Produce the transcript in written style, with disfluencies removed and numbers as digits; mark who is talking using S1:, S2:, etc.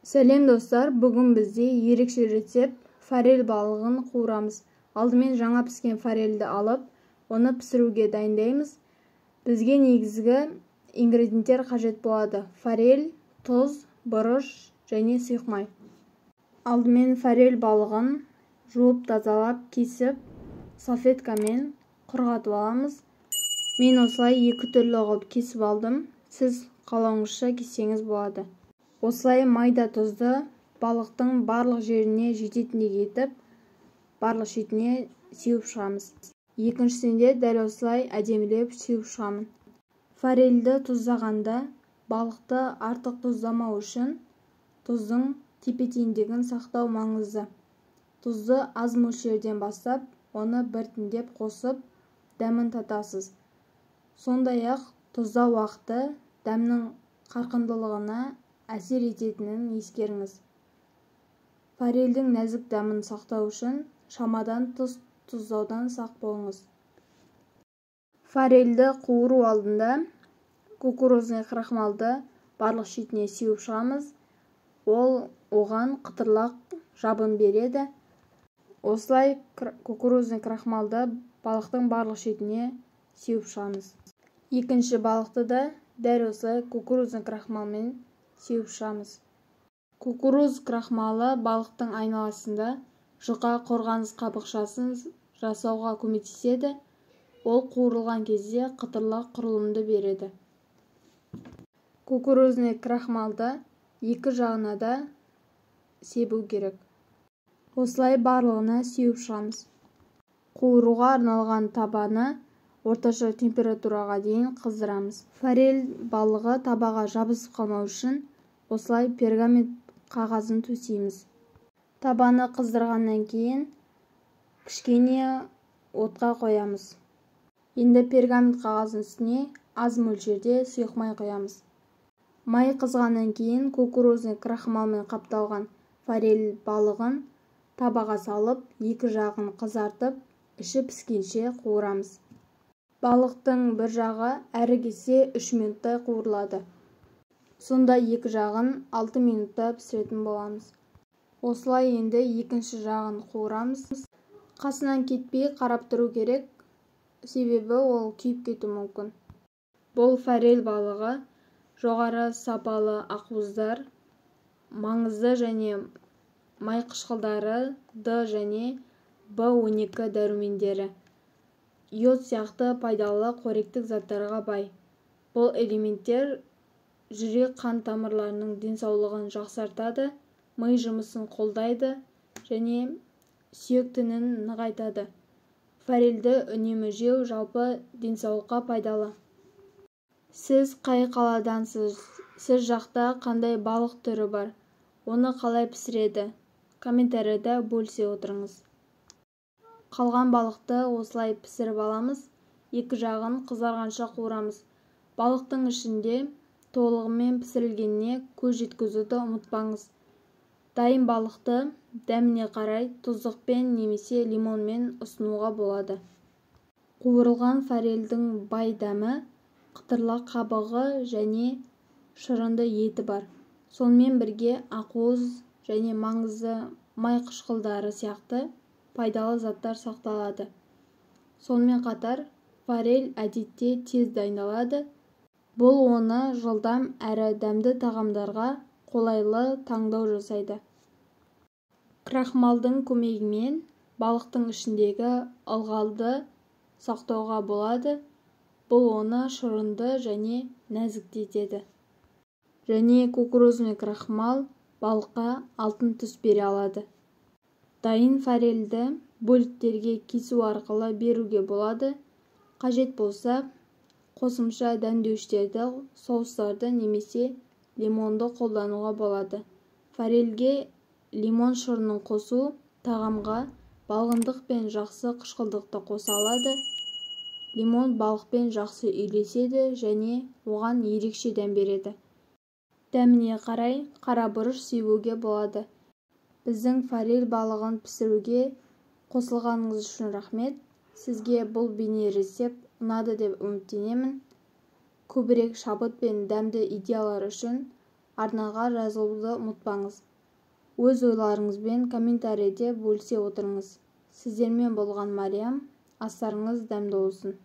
S1: Сәлем достар, бүгін бізде ерекше рецепт форель балығын қуырамыз. Алдымен жаңа піскен форельді алып, оны пісіруге дайындаймыз. Бізге негізгі ингредиенттер қажет болады: форель, тұз, бұрыш және сұйық май. Алдымен форель балығын жуып, тазалап, кесіп, салфеткамен құрғатып аламыз. Мен осылай екі түрлі қылып кесіп алдым. Сіз қалауыңызша кессеңіз болады. Осылай майда тұзды балықтың барлық жеріне жететіндей етіп, барлық шетіне сеуіп шығамыз. Екіншісінде дәл осылай әдемілеп сеуіп шығамын. Форельді тұздағанда балықты артық тұздамау үшін тұздың тепе-теңдігін сақтау маңызды. Тұзды аз мөлшерден бастап, оны біртіндеп қосып, дәмін татасыз. Сондай-ақ тұздау уақыты дәмнің қарқындылығына әсер ететінін ескеріңіз. Форельдің нәзік дәмін сақтау үшін шамадан тыс тұздаудан сақ болыңыз. Форельді қуыру алдында кукурузный крахмалды барлық шетіне сеуіп шығамыз. Ол оған қытырлақ жабын береді. Осылай кукурузный крахмалды балықтың барлық шетіне сеуіп шығамыз. Екінші балықты да дәл осылай кукурузный крахмалмен сеуіп шығамыз. Кукуруз крахмалы балықтың айналасында жұқа қорғаныс қабықшасын жасауға көмектеседі. Ол қуырылған кезде қытырлақ құрылымды береді. Кукурузный крахмалды екі жағына да себу керек. Осылай барлығына сеуіп шығамыз. Қуыруға арналған табаны орташа температураға дейін қыздырамыз. Форель балығы табаға жабысып қалмау үшін осылай пергамент қағазын төсейміз. Табаны қыздырғаннан кейін кішкене отқа қоямыз. Енді пергамент қағазының үстіне аз мөлшерде сұйық май құямыз. Май қызғаннан кейін кукурузный крахмалмен қапталған форель балығын табаға салып, екі жағын қызартып, іші піскенше қуырамыз. Балықтың бір жағы әрі кетсе 3 минуттай қуырылады. Сонда екі жағын 6 минутта пісіретін боламыз. Осылай енді екінші жағын қуырамыз. Қасынан кетпей қарап тұру керек, себебі ол күйіп кетуі мүмкін. Бұл форель балығы жоғары сапалы ақуыздар, маңызды және май қышқылдары, Д және В12 дәрумендері, йод сияқты пайдалы қоректік заттарға бай. Бұл элементтер жүрек қан тамырларының денсаулығын жақсартады, ми жұмысын қолдайды және сүйек тінін нығайтады. Форельді үнемі жеу жалпы денсаулыққа пайдалы. Сіз қай қаладансыз? Сіз жақта қандай балық түрі бар? Оны қалай пісіреді? Комментарияда бөлісе отырыңыз. Қалған балықты осылай пісіріп аламыз. Екі жағын қызарғанша қуырамыз. Балықтың ішінде толығымен пісірілгеніне көз жеткізуді ұмытпаңыз. Дайын балықты дәміне қарай тұздықпен немесе лимонмен ұсынуға болады. Қуырылған форельдің бай дәмі, қытырлақ қабығы және шырынды еті бар. Сонымен бірге ақуыз және маңызды май қышқылдары сияқты пайдалы заттар сақталады. Сонымен қатар форель әдетте тез дайындалады. Бұл оны жылдам әрі дәмді тағамдарға қолайлы таңдау жасайды. Крахмалдың көмегімен балықтың ішіндегі ылғалды сақтауға болады. Бұл оны шырынды және нәзіктетеді. Және кукурузный крахмал балыққа алтын түс бере алады. Дайын форельді бөліктерге кесу арқылы беруге болады. Қажет болса, қосымша дәмдеуіштерді, соустарды немесе лимонды қолдануға болады. Форельге лимон шырынын қосу тағамға балғындық пен жақсы қышқылдықты қоса алады. Лимон балықпен жақсы үйлеседі және оған ерекше дәм береді. Дәміне қарай қара бұрыш себуге болады. Біздің форель балығын пісіруге қосылғаныңыз үшін рахмет. Сізге бұл бейне рецепт ұнады деп үміттенемін. Көбірек шабыт пен дәмді идеялар үшін Арнаға жазылуды ұмытпаңыз. Өз ойларыңызбен комментарийде бөлісе отырыңыз. Сіздермен болған Мариям. Астарыңыз дәмді болсын!